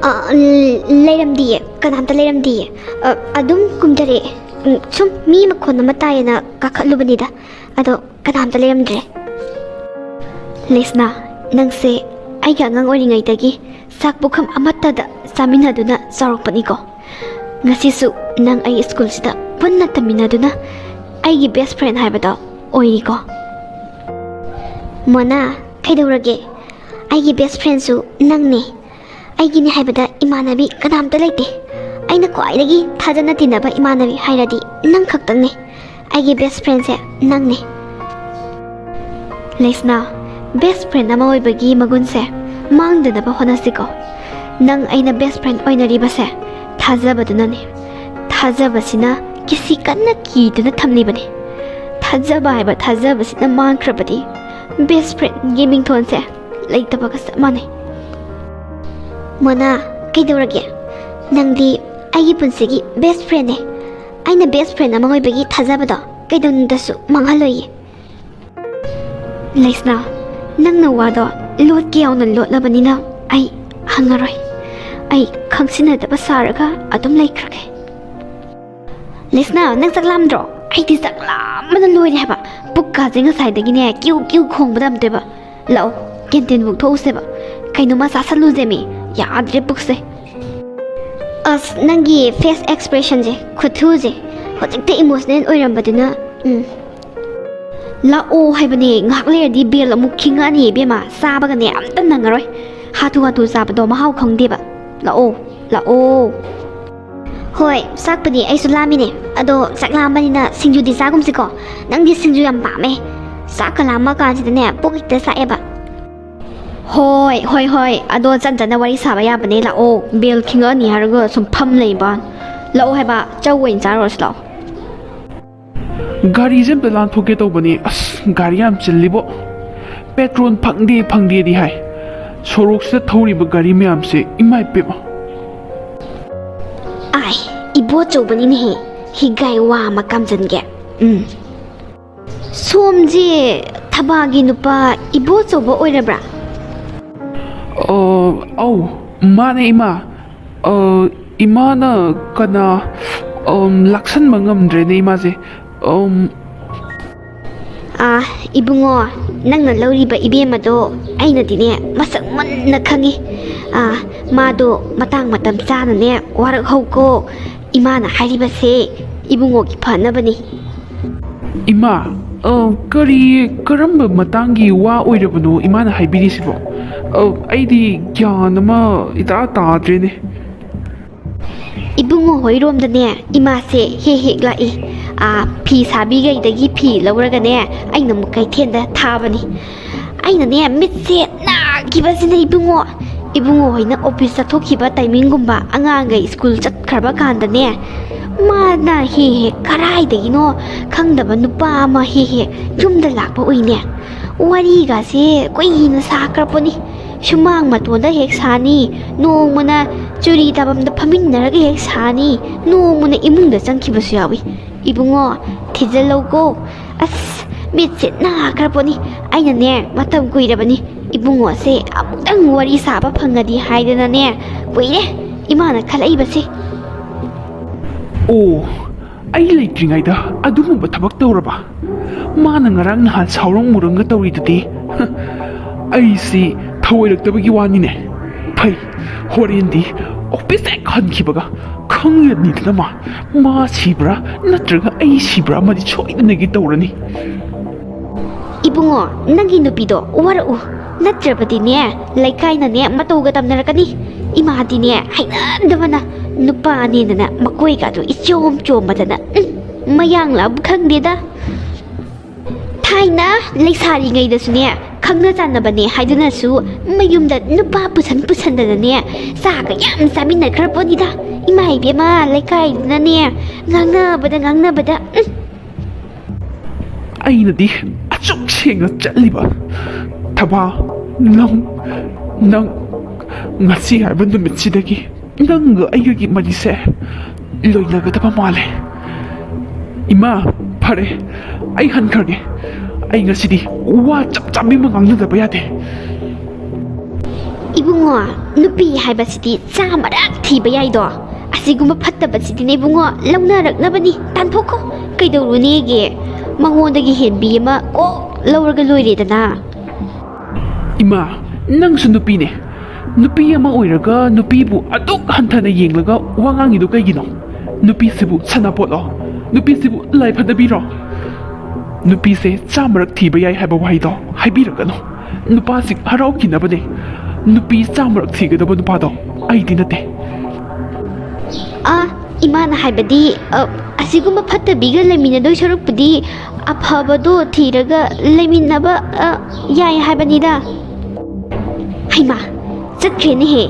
ꯑ, ꯂ-, ꯂꯩꯔꯝꯗꯤꯌꯦ, ꯀꯅꯥꯝꯇ ꯂꯩꯔꯝꯗꯤꯌꯦ꯫ ꯑ, ꯑꯗꯨꯝ ꯀꯨꯝꯊꯔꯛꯑꯦ꯫ ꯎꯝ, ꯁꯨꯝ ꯃꯤ ꯃꯈꯣꯟ ꯑꯃ ꯇꯥꯏꯌꯦꯅ ꯀꯥꯈꯠꯂꯨꯕꯅꯤꯗ, ꯑꯗꯣ ꯀꯅꯥꯝꯇ ꯂꯩꯔꯝꯗ꯭ꯔꯦ꯫ ꯂꯦꯁꯅꯥ, ꯅꯪꯁꯦ ꯑꯩꯒ ꯑꯉꯥꯡ ꯑꯣꯏꯔꯤꯉꯩꯗꯒꯤ ꯆꯥꯛ ꯄꯨꯈꯝ ꯑꯃꯠꯇꯗ ꯆꯥꯃꯤꯟꯅꯗꯨꯅ ꯆꯥꯎꯔꯛꯄꯅꯤꯀꯣ꯫ ꯉꯁꯤꯁꯨ ꯅꯪ ꯑꯩ ꯁ꯭ꯀꯨꯜꯁꯤꯗ ꯄꯨꯟꯅ ꯇꯝꯃꯤꯟꯅꯗꯨꯅ ꯑꯩꯒꯤ best friend ꯍꯥꯏꯕꯗꯣ ꯑꯣꯏꯔꯤꯀꯣ꯫ ꯃꯣꯅꯥ, ꯀꯩꯗꯧꯔꯒꯦ? ꯑꯩꯒꯤ best friendꯁꯨ ꯅꯪꯅꯦ꯫ ꯑꯩꯒꯤꯅꯦ ꯍꯥꯏꯕꯗ ꯏꯃꯥꯟꯅꯕꯤ ꯀꯅꯥꯝꯇ ꯂꯩꯇꯦ꯫ ꯑꯩꯅ ꯈ꯭ꯋꯥꯏꯗꯒꯤ ꯊꯥꯖꯅ ꯇꯤꯟꯅꯕ ꯏꯃꯥꯟꯅꯕꯤ ꯍꯥꯏꯔꯗꯤ ꯅꯪ ꯈꯛꯇꯪꯅꯦ꯫ ꯑꯩꯒꯤ best friendꯁꯦ ꯅꯪꯅꯦ꯫ ꯂꯦꯁꯅꯥ, best friend ꯑꯃ ꯑꯣꯏꯕꯒꯤ ꯃꯒꯨꯟꯁꯦ ꯃꯥꯡꯗꯅꯕ ꯍꯣꯠꯅꯁꯤꯀꯣ꯫ ꯅꯪ ꯑꯩꯅ best friend ꯑꯣꯏꯅꯔꯤꯕꯁꯦ ꯊꯥꯖꯕꯗꯨꯅꯅꯦ꯫ ꯊꯥꯖꯕꯁꯤꯅ ꯀꯤꯁꯤ ꯀꯟꯅ ꯀꯤꯗꯨꯅ ꯊꯝꯂꯤꯕꯅꯤ꯫ ꯊꯥꯖꯕ ꯍꯥꯏꯕ ꯊꯥꯖꯕꯁꯤꯅ ꯃꯥꯡꯈ꯭ꯔꯕꯗꯤ best friendꯒꯤ ꯃꯤꯡꯊꯣꯟꯁꯦ ꯂꯩꯇꯕꯒ ꯆꯞ ꯃꯥꯟꯅꯩ꯫ ꯃꯣꯅꯥ, ꯀꯩꯗꯧꯔꯒꯦ? ꯅꯪꯗꯤ ꯑꯩꯒꯤ ꯄꯨꯟꯁꯤꯒꯤ best friendꯅꯦ꯫ ꯑꯩꯅ best friend ꯑꯃ ꯑꯣꯏꯕꯒꯤ ꯊꯥꯖꯕꯗꯣ ꯀꯩꯗꯧꯅꯨꯡꯗꯁꯨ ꯃꯥꯡꯍꯜꯂꯣꯏꯌꯦ꯫ ꯂꯩꯁꯅꯥ, ꯅꯪꯅ ꯋꯥꯗꯣ ꯂꯣꯠꯀꯦ ꯌꯥꯎꯅ ꯂꯣꯠꯂꯕꯅꯤꯅ ꯑꯩ ꯍꯪꯉꯔꯣꯏ꯫ ꯑꯩ ꯈꯪꯁꯤꯟꯅꯗꯕ ꯁꯥꯔꯒ ꯑꯗꯨꯝ ꯂꯩꯈ꯭ꯔꯒꯦ꯫ ꯂꯤꯁꯅꯥ, ꯅꯪ ꯆꯥꯛ ꯂꯥꯝꯗ꯭ꯔꯣ? ꯑꯩꯗꯤ ꯆꯥꯛ ꯂꯥꯝꯕꯅ ꯂꯣꯏꯔꯦ ꯍꯥꯏꯕ꯫ ꯄꯨꯛꯀꯥꯁꯦ ꯉꯁꯥꯏꯗꯒꯤꯅꯦ ꯀ꯭ꯌꯨ ꯀ꯭ꯌꯨ ꯈꯣꯡꯕꯗ ꯑꯝꯇꯣꯏꯕ꯫ ꯂꯥꯛꯑꯣ, ꯀꯦꯟꯇꯤꯟꯕꯨꯛ ꯊꯣꯛꯎꯁꯦꯕ꯫ ꯀꯩꯅꯣꯝꯃ ꯆꯥꯁꯜꯂꯨꯁꯦ ꯃꯤ꯫ ꯌꯥꯗ꯭ꯔꯦ ꯄꯨꯛꯁꯦ꯫ ꯑꯁ, ꯅꯪꯒꯤ ꯐꯦꯁ ꯑꯦꯛꯁꯄ꯭ꯔꯦꯁꯟꯁꯦ, ꯈꯨꯊꯨꯁꯦ, ꯍꯧꯖꯤꯛꯇ ꯏꯃꯣꯁꯅꯦꯜ ꯑꯣꯏꯔꯝꯕꯗꯨꯅ꯫ ꯎꯝ꯫ ꯂꯥꯛꯑꯣ ꯍꯥꯏꯕꯅꯦ, ꯉꯥꯏꯍꯥꯛ ꯂꯩꯔꯗꯤ ꯕꯦꯜ ꯑꯃꯨꯛ ꯈꯤꯡꯉꯛꯑꯅꯤ ꯏꯕꯦꯝꯃ, ꯆꯥꯕꯒꯅꯦ ꯑꯝꯇ ꯅꯪꯉꯔꯣꯏ꯫ ꯍꯥꯊꯨ ꯍꯥꯊꯨ ꯆꯥꯕꯗꯣ ꯃꯍꯥꯎ ꯈꯪꯗꯦꯕ꯫ ꯂꯥꯛꯑꯣ, ꯂꯥꯛꯑꯣ꯫ ꯍꯣꯏ, ꯆꯥꯛꯄꯨꯗꯤ ꯑꯩꯁꯨ ꯂꯥꯝꯃꯤꯅꯦ, ꯑꯗꯣ ꯆꯥꯛ ꯂꯥꯝꯕꯅꯤꯅ ꯁꯤꯡꯖꯨꯗꯤ ꯆꯥꯒꯨꯝꯁꯤꯀꯣ꯫ ꯅꯪꯗꯤ ꯁꯤꯡꯖꯨ ꯌꯥꯝ ꯄꯥꯝꯃꯦ꯫ ꯆꯥꯛꯀ ꯂꯥꯝꯃ ꯀꯥꯟꯁꯤꯗꯅꯦ ꯄꯨꯛ ꯍꯦꯛꯇ ꯆꯥꯛꯑꯦꯕ꯫ ꯍꯣꯏ, ꯍꯣꯏ, ꯍꯣꯏ, ꯑꯗꯣ ꯆꯟ ꯆꯟꯅ ꯋꯥꯔꯤ ꯁꯥꯕ ꯌꯥꯕꯅꯦ, ꯂꯥꯛꯑꯣ꯫ ꯕꯦꯜ ꯈꯤꯡꯉꯛꯑꯅꯤ ꯍꯥꯏꯔꯒ ꯁꯨꯝ ꯐꯝ ꯂꯩꯕ꯫ ꯂꯥꯛꯑꯣ ꯍꯥꯏꯕ, ꯆꯧ ꯑꯣꯏꯅ ꯆꯥꯔꯨꯔꯁꯤ ꯂꯥꯛꯑꯣ꯫ ꯒꯥꯔꯤꯁꯦ ꯑꯝꯇ ꯂꯥꯟꯊꯣꯛꯀꯦ ꯇꯧꯕꯅꯤ꯫ ꯑꯁ, ꯒꯥꯔꯤ ꯌꯥꯝ ꯆꯤꯜꯂꯤꯕꯣ꯫ ꯄꯦꯇ꯭ꯔꯣꯜ ꯐꯪꯗꯦ ꯐꯪꯗꯦꯗꯤ ꯍꯥꯏ꯫ ꯁꯣꯔꯣꯛꯁꯤꯗ ꯊꯧꯔꯤꯕ ꯒꯥꯔꯤ ꯃꯌꯥꯝꯁꯦ, ꯏꯃꯥꯏ ꯄꯦꯝꯃ꯫ ꯑꯥꯏ, ꯏꯕꯣꯆꯧꯕꯅꯤꯅꯦꯍꯦ, ꯍꯤꯒꯥꯏ ꯋꯥ ꯑꯃ ꯀꯥꯝꯖꯟꯒꯦ꯫ ꯎꯝ꯫ ꯁꯣꯝꯁꯦ ꯊꯕꯥꯒꯤ ꯅꯨꯄꯥ ꯏꯕꯣꯆꯧꯕ ꯑꯣꯏꯔꯕ꯭ꯔꯥ? ꯑ, ꯑꯧ, ꯃꯥꯅꯦ ꯏꯃꯥ꯫ ꯑ, ꯏꯃꯥꯅ ꯀꯅꯥ, ꯑꯝ, ꯂꯥꯛꯁꯟꯕ ꯉꯝꯗ꯭ꯔꯦꯅꯦ ꯏꯃꯥꯁꯦ꯫ ꯑꯝ, ꯑꯥ, ꯏꯕꯨꯡꯉꯣ, ꯅꯪꯅ ꯂꯧꯔꯤꯕ ꯏꯕꯦꯝꯃꯗꯣ ꯑꯩꯅꯗꯤꯅꯦ ꯃꯁꯛ ꯃꯨꯟꯅ ꯈꯪꯉꯤ꯫ ꯑꯥ, ꯃꯥꯗꯣ ꯃꯇꯥꯡ ꯃꯇꯝ ꯆꯥꯅꯅꯦ ꯋꯥꯔꯛꯍꯧꯀꯣ꯫ ꯏꯃꯥꯅ ꯍꯥꯏꯔꯤꯕꯁꯦ ꯏꯕꯨꯡꯉꯣꯒꯤ ꯐꯅꯕꯅꯤ꯫ ꯏꯃꯥ, ꯑ, ꯀꯔꯤ, ꯀꯔꯝꯕ ꯃꯇꯥꯡꯒꯤ ꯋꯥ ꯑꯣꯏꯔꯕꯅꯣ ꯏꯃꯥꯅ ꯍꯥꯏꯕꯤꯔꯤꯁꯤꯕꯣ? ꯑ, ꯑꯩꯗꯤ ꯒ꯭ꯌꯥꯟ ꯑꯃ ꯏꯇꯥ ꯇꯥꯗ꯭ꯔꯦꯅꯦ꯫ ꯏꯕꯨꯡꯉꯣ ꯍꯣꯏꯔꯣꯝꯗꯅꯦ ꯏꯃꯥꯁꯦ ꯍꯦꯛ ꯍꯦꯛ ꯂꯥꯛꯏ꯫ ꯑꯥ, ꯐꯤ ꯁꯥꯕꯤꯈꯩꯗꯒꯤ ꯐꯤ ꯂꯧꯔꯒꯅꯦ ꯑꯩꯅ ꯑꯃꯨꯛ ꯀꯩꯊꯦꯜꯗ ꯊꯥꯕꯅꯤ꯫ ꯑꯩꯅꯅꯦ ꯃꯤꯠꯁꯦ ꯅꯥꯈꯤꯕꯁꯤꯅ ꯏꯕꯨꯡꯉꯣ꯫ ꯏꯕꯨꯡꯉꯣ ꯍꯣꯏꯅ ꯑꯣꯐꯤꯁ ꯆꯠꯊꯣꯛꯈꯤꯕ ꯇꯥꯏꯃꯤꯡꯒꯨꯝꯕ, ꯑꯉꯥꯡꯈꯩ ꯁ꯭ꯀꯨꯜ ꯆꯠꯈ꯭ꯔꯕ ꯀꯥꯟꯗꯅꯦ ꯃꯥꯅ ꯍꯦꯛ ꯍꯦꯛ ꯀꯔꯥꯏꯗꯒꯤꯅꯣ ꯈꯪꯗꯕ ꯅꯨꯄꯥ ꯑꯃ ꯍꯦꯛ ꯍꯦꯛ ꯌꯨꯝꯗ ꯂꯥꯛꯄ ꯎꯏꯅꯦ꯫ ꯋꯥꯔꯤꯒꯁꯦ ꯀꯨꯏꯅ ꯁꯥꯈ꯭ꯔꯄꯣꯠꯅꯤ꯫ ꯁꯨꯃꯥꯡ ꯃꯇꯣꯟꯗ ꯍꯦꯛ ꯁꯥꯅꯤ, ꯅꯣꯡꯃꯅ ꯆꯨꯔꯤ ꯇꯥꯐꯝꯗ ꯐꯝꯃꯤꯟꯅꯔꯒ ꯍꯦꯛ ꯁꯥꯅꯤ, ꯅꯣꯡꯃꯅ ꯏꯃꯨꯡꯗ ꯆꯪꯈꯤꯕꯁꯨ ꯌꯥꯎꯏ꯫ ꯏꯕꯨꯡꯉꯣ, ꯊꯤꯖꯤꯜꯂꯧꯀꯣ꯫ ꯑꯁ, ꯃꯤꯠꯁꯦ ꯅꯥꯈ꯭ꯔꯄꯣꯠꯅꯤ꯫ ꯑꯩꯅꯅꯦ ꯃꯇꯝ ꯀꯨꯏꯔꯕꯅꯤ ꯏꯕꯨꯡꯉꯣꯁꯦ ꯑꯃꯨꯛꯇꯪ ꯋꯥꯔꯤ ꯁꯥꯕ ꯐꯪꯉꯗꯤ ꯍꯥꯏꯗꯅꯅꯦ, ꯀꯨꯏꯔꯦ ꯏꯃꯥꯅ ꯈꯜꯂꯛꯏꯕꯁꯦ꯫ ꯑꯣ, ꯑꯩ ꯂꯩꯇ꯭ꯔꯤꯉꯩꯗ ꯑꯗꯨꯒꯨꯝꯕ ꯊꯕꯛ ꯇꯧꯔꯕ? ꯃꯥꯅ ꯉꯔꯥꯡ ꯅꯍꯥꯟ ꯁꯥꯎꯔꯪ ꯃꯨꯔꯪꯒ ꯇꯧꯔꯤꯗꯨꯗꯤ꯫ ꯑꯩꯁꯤ ꯊꯧꯑꯣꯏꯔꯛꯇꯕꯒꯤ ꯋꯥꯅꯤꯅꯦ꯫ ꯐꯩ, ꯍꯣꯔꯦꯟꯗꯤ ꯑꯣꯐꯤꯁ ꯍꯦꯛ ꯍꯟꯈꯤꯕꯒ ꯈꯪꯂꯅꯤꯗꯅ ꯃꯥ꯫ ꯃꯥ ꯁꯤꯕ꯭ꯔꯥ ꯅꯠꯇ꯭ꯔꯒ ꯑꯩ ꯁꯤꯕ꯭ꯔꯥ ꯑꯃꯗꯤ ꯁꯣꯏꯗꯅꯒꯤ ꯇꯧꯔꯅꯤ꯫ ꯏꯕꯨꯡꯉꯣ, ꯅꯪꯒꯤ ꯅꯨꯄꯤꯗꯣ ꯋꯥꯔꯛꯎ, ꯅꯠꯇ꯭ꯔꯕꯗꯤꯅꯦ ꯂꯩꯀꯥꯏꯅꯅꯦ ꯃꯇꯧꯒ ꯇꯝꯅꯔꯛꯀꯅꯤ꯫ ꯏꯃꯥꯗꯤꯅꯦ ꯍꯩꯅꯗꯕꯅ ꯅꯨꯄꯥꯅꯦꯅꯅꯦ ꯃꯀꯣꯏꯒꯗꯣ ꯏꯆꯣꯝ ꯆꯣꯝꯕꯗꯅ, ꯎꯝ, ꯃꯌꯥꯡꯂꯥꯕꯨ ꯈꯪꯗꯦꯗ꯫ ꯊꯥꯏꯅ ꯂꯩꯁꯥꯔꯤꯉꯩꯗꯁꯨꯅꯦ ꯈꯪꯅ ꯆꯥꯟꯅꯕꯅꯦ ꯍꯥꯏꯗꯨꯅꯁꯨ ꯃꯌꯨꯝꯗ ꯅꯨꯄꯥ ꯄꯨꯁꯟ ꯄꯨꯁꯟꯗꯅꯅꯦ ꯆꯥꯒ ꯌꯥꯝ ꯆꯥꯃꯤꯟꯅꯈ꯭ꯔ ꯄꯣꯠꯅꯤꯗ꯫ ꯏꯃꯥ ꯏꯕꯦꯝꯃ, ꯂꯩꯀꯥꯏꯗꯨꯅꯅꯦ ꯉꯥꯡꯅꯕꯗ ꯉꯥꯡꯅꯕꯗ, ꯎꯝ꯫ ꯑꯩꯅꯗꯤ ꯑꯁꯨꯛ ꯁꯦꯡꯅ ꯆꯠꯂꯤꯕ ꯊꯕꯥ, ꯅꯪ, ꯅꯪ ꯉꯁꯤ ꯍꯥꯏꯕ ꯅꯨꯃꯤꯠꯁꯤꯗꯒꯤ ꯅꯪꯒ ꯑꯩꯒꯒꯤ ꯃꯔꯤꯁꯦ ꯂꯣꯏꯅꯒꯗꯕ ꯃꯥꯜꯂꯦ꯫ ꯏꯃꯥ, ꯐꯔꯦ, ꯑꯩ ꯍꯟꯈ꯭ꯔꯒꯦ꯫ ꯑꯩ ꯉꯁꯤꯗꯤ ꯋꯥ ꯆꯞ ꯆꯥꯕꯤ ꯑꯃ ꯉꯥꯡꯅꯗꯕ ꯌꯥꯗꯦ꯫ ꯏꯕꯨꯡꯉꯣ, ꯅꯨꯄꯤ ꯍꯥꯏꯕꯁꯤꯗꯤ ꯆꯥꯃꯔꯛ ꯊꯤꯕ ꯌꯥꯏꯗꯣ꯫ ꯑꯁꯤꯒꯨꯝꯕ ꯐꯠꯇꯕꯁꯤꯗꯤꯅꯦ ꯏꯕꯨꯡꯉꯣ, ꯂꯧꯅꯔꯛꯅꯕꯅꯤ꯫ ꯇꯥꯟꯊꯣꯛꯈꯣ꯫ ꯀꯩꯗꯧꯔꯨꯅꯦꯒꯦ? ꯃꯉꯣꯟꯗꯒꯤ ꯍꯦꯟꯕꯤ ꯑꯃ ꯀꯣꯛ ꯂꯧꯔꯒ ꯂꯣꯏꯔꯦꯗꯅ꯫ ꯏꯃꯥ, ꯅꯪꯁꯨ ꯅꯨꯄꯤꯅꯦ꯫ ꯅꯨꯄꯤ ꯑꯃ ꯑꯣꯏꯔꯒ ꯅꯨꯄꯤꯕꯨ ꯑꯗꯨꯛ ꯍꯟꯊꯅ ꯌꯦꯡꯂꯒ ꯋꯥ ꯉꯥꯡꯉꯤꯗꯨ ꯀꯩꯒꯤꯅꯣ? ꯅꯨꯄꯤꯁꯤꯕꯨ ꯁꯅꯥꯄꯣꯠꯂꯣ? ꯅꯨꯄꯤꯁꯤꯕꯨ ꯂꯥꯏ ꯐꯗꯕꯤꯔꯣ? ꯅꯨꯄꯤꯁꯦ ꯆꯥꯃꯔꯛ ꯊꯤꯕ ꯌꯥꯏ ꯍꯥꯏꯕ ꯋꯥꯍꯩꯗꯣ ꯍꯥꯏꯕꯤꯔꯛꯀꯅꯨ꯫ ꯅꯨꯄꯥꯁꯤꯡ ꯍꯔꯥꯎꯈꯤꯅꯕꯅꯦ꯫ ꯅꯨꯄꯤ ꯆꯥꯃꯔꯛ ꯊꯤꯒꯗꯕ ꯅꯨꯄꯥꯗꯣ ꯑꯩꯗꯤ ꯅꯠꯇꯦ꯫ ꯑ, ꯏꯃꯥꯅ ꯍꯥꯏꯕꯗꯤ, ꯑ, ꯑꯁꯤꯒꯨꯝꯕ ꯐꯠꯇꯕꯤꯒ ꯂꯩꯃꯤꯟꯅꯗꯣꯏ ꯁꯔꯨꯛꯄꯨꯗꯤ ꯑꯐꯕꯗꯣ ꯊꯤꯔꯒ ꯂꯩꯃꯤꯟꯅꯕ, ꯑ, ꯌꯥꯏ ꯍꯥꯏꯕꯅꯤꯗ꯫ ꯍꯩꯃꯥ, ꯆꯠꯈ꯭ꯔꯦꯅꯦꯍꯦ꯫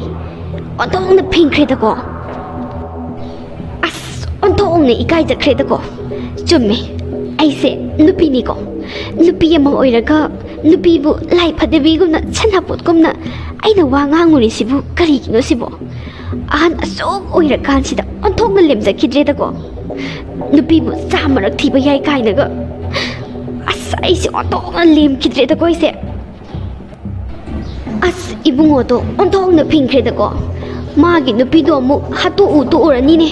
ꯑꯣꯟꯊꯣꯛꯅ ꯐꯤꯡꯈ꯭ꯔꯦꯗꯀꯣ꯫ ꯑꯁ, ꯑꯣꯟꯊꯣꯛꯅ ꯏꯀꯥꯏꯖꯈ꯭ꯔꯦꯗꯀꯣ꯫ ꯆꯨꯝꯃꯦ, ꯑꯩꯁꯦ ꯅꯨꯄꯤꯅꯤꯀꯣ꯫ ꯅꯨꯄꯤ ꯑꯃ ꯑꯣꯏꯔꯒ ꯅꯨꯄꯤꯕꯨ ꯂꯥꯏ ꯐꯗꯕꯤꯒꯨꯝꯅ, ꯁꯅꯥꯄꯣꯠꯀꯨꯝꯅ ꯑꯩꯅ ꯋꯥ ꯉꯥꯡꯉꯨꯔꯤꯁꯤꯕꯨ ꯀꯔꯤꯒꯤꯅꯣ ꯁꯤꯕꯣ? ꯑꯍꯟ ꯑꯁꯨꯛ ꯑꯣꯏꯔꯀꯥꯟꯁꯤꯗ ꯑꯣꯟꯊꯣꯛꯅ ꯂꯦꯝꯖꯈꯤꯗ꯭ꯔꯦꯗꯀꯣ꯫ ꯅꯨꯄꯤꯕꯨ ꯆꯥꯃꯔꯛ ꯊꯤꯕ ꯌꯥꯏ ꯀꯥꯏꯅꯒ꯫ ꯑꯁ, ꯑꯩꯁꯦ ꯑꯣꯟꯊꯣꯛꯅ ꯂꯦꯝꯈꯤꯗ꯭ꯔꯦꯗꯀꯣ ꯑꯩꯁꯦ꯫ ꯑꯁ, ꯏꯕꯨꯡꯉꯣꯗꯣ ꯑꯣꯟꯊꯣꯛꯅ ꯐꯤꯡꯈ꯭ꯔꯦꯗꯀꯣ꯫ ꯃꯥꯒꯤ ꯅꯨꯄꯤꯗꯣ ꯑꯃꯨꯛ ꯍꯥꯠꯇꯣꯛꯎ ꯇꯣꯛꯎꯔꯅꯤꯅꯦ꯫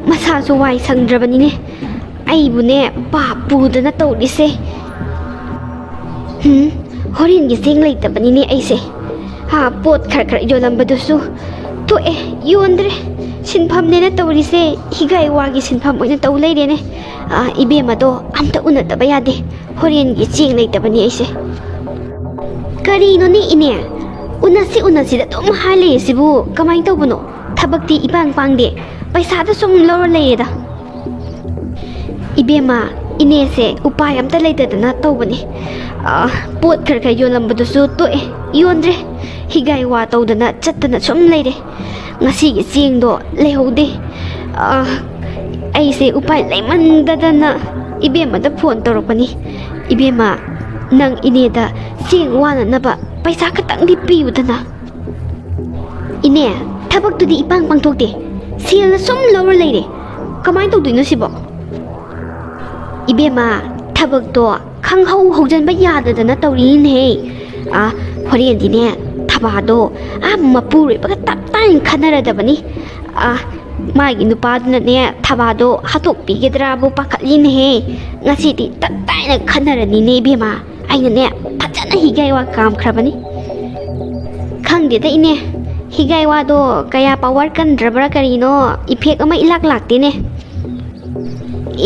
ꯃꯁꯥꯁꯨ ꯋꯥꯏ ꯁꯪꯗ꯭ꯔꯕꯅꯤꯅꯦ꯫ ꯑꯩꯕꯨꯅꯦ, ꯄꯥꯞ ꯄꯨꯗꯅ ꯇꯧꯔꯤꯁꯦ꯫ ꯍꯨꯝ, ꯍꯣꯔꯦꯟꯒꯤ ꯆꯦꯡ ꯂꯩꯇꯕꯅꯤꯅꯦ ꯑꯩꯁꯦ꯫ ꯍꯥ, ꯄꯣꯠ ꯈꯔ ꯈꯔ ꯌꯣꯜꯂꯝꯕꯗꯨꯁꯨ ꯇꯣꯛꯑꯦ, ꯌꯣꯟꯗ꯭ꯔꯦ꯫ ꯁꯤꯟꯐꯝꯅꯦꯅ ꯇꯧꯔꯤꯁꯦ, ꯍꯤꯒꯥꯏ ꯋꯥꯒꯤ ꯁꯤꯟꯐꯝ ꯑꯣꯏꯅ ꯇꯧ ꯂꯩꯔꯦꯅꯦ꯫ ꯑꯥ, ꯏꯕꯦꯝꯃꯗꯣ ꯑꯝꯇ ꯎꯅꯗꯕ ꯌꯥꯗꯦ꯫ ꯍꯣꯔꯦꯟꯒꯤ ꯆꯦꯡ ꯂꯩꯇꯕꯅꯤ ꯑꯩꯁꯦ꯫ ꯀꯔꯤꯅꯣꯅꯦ ꯏꯅꯦ? ꯎꯅꯁꯤ ꯎꯅꯁꯤꯗ ꯑꯗꯨꯝ ꯍꯥꯏ ꯂꯩꯔꯤꯁꯤꯕꯨ ꯀꯃꯥꯏꯅ ꯇꯧꯕꯅꯣ? ꯊꯕꯛꯇꯤ ꯏꯄꯥꯡ ꯄꯥꯡꯗꯦ, ꯄꯩꯁꯥꯗ ꯁꯨꯝ ꯂꯧꯔ ꯂꯩꯔꯦꯗ꯫ ꯏꯕꯦꯝꯃ, ꯏꯅꯦꯁꯦ ꯎꯄꯥꯏ ꯑꯝꯇ ꯂꯩꯇꯗꯅ ꯇꯧꯕꯅꯤ꯫ ꯑꯥ, ꯄꯣꯠ ꯈꯔ ꯈꯔ ꯌꯣꯜꯂꯝꯕꯗꯨꯁꯨ ꯇꯣꯛꯑꯦ, ꯌꯣꯟꯗ꯭ꯔꯦ꯫ ꯍꯤꯒꯥꯏ ꯋꯥ ꯇꯧꯗꯅ ꯆꯠꯇꯅ ꯁꯨꯝ ꯂꯩꯔꯦ꯫ ꯉꯁꯤꯒꯤ ꯆꯦꯡꯗꯣ ꯂꯩꯍꯧꯗꯦ꯫ ꯑꯥ, ꯑꯩꯁꯦ ꯎꯄꯥꯏ ꯂꯩꯃꯟꯗꯗꯅ ꯏꯕꯦꯝꯃꯗ ꯐꯣꯟ ꯇꯧꯔꯛꯄꯅꯤ꯫ "ꯏꯕꯦꯝꯃ, ꯅꯪ ꯏꯅꯦꯗ ꯆꯦꯡ ꯋꯥꯅꯅꯕ ꯄꯩꯁꯥ ꯈꯇꯪꯗꯤ ꯄꯤꯌꯨꯗꯅ꯫" "ꯏꯅꯦ, ꯊꯕꯛꯇꯨꯗꯤ ꯏꯄꯥꯡ ꯄꯥꯡꯊꯣꯛꯇꯦ, ꯁꯦꯜꯅ ꯁꯨꯝ ꯂꯧꯔ ꯂꯩꯔꯦ꯫ ꯀꯃꯥꯏꯅ ꯇꯧꯗꯣꯏꯅꯣ ꯁꯤꯕꯣ?" "ꯏꯕꯦꯝꯃ, ꯊꯕꯛꯇꯣ ꯈꯪꯍꯧ ꯍꯧꯖꯤꯟꯕ ꯌꯥꯗꯗꯅ ꯇꯧꯔꯤꯅꯤꯅꯦꯍꯦ꯫ ꯑꯥ, ꯍꯣꯔꯦꯟꯗꯤꯅꯦ, ꯊꯕꯥꯗꯣ ꯑꯥ ꯃꯄꯨꯔꯣꯏꯕꯒ ꯇꯞ ꯇꯥꯏꯅ ꯈꯟꯅꯔꯗꯕꯅꯤ꯫ ꯑꯥ, ꯃꯥꯒꯤ ꯅꯨꯄꯥꯗꯨꯅꯅꯦ, ꯊꯕꯥꯗꯣ ꯍꯥꯠꯇꯣꯛꯄꯤꯒꯗ꯭ꯔꯥꯕꯨ ꯄꯥꯈꯠꯂꯤꯅꯦꯍꯦ꯫ ꯉꯁꯤꯗꯤ ꯇꯞ ꯇꯥꯏꯅ ꯈꯟꯅꯔꯅꯤꯅꯦ ꯏꯕꯦꯝꯃ꯫ ꯑꯩꯅꯅꯦ, ꯐꯖꯅ ꯍꯤꯒꯥꯏ ꯋꯥ ꯀꯥꯝꯈ꯭ꯔꯕꯅꯤ꯫" "ꯈꯪꯗꯦꯗ ꯏꯅꯦ, ꯍꯤꯒꯥꯏ ꯋꯥꯗꯣ ꯀꯌꯥ ꯄꯥꯋꯔ ꯀꯟꯗ꯭ꯔꯕ꯭ꯔꯥ ꯀꯔꯤꯅꯣ, ꯏꯐꯦꯛ ꯑꯃ ꯏꯂꯥꯛ ꯂꯥꯛꯇꯦꯅꯦ꯫"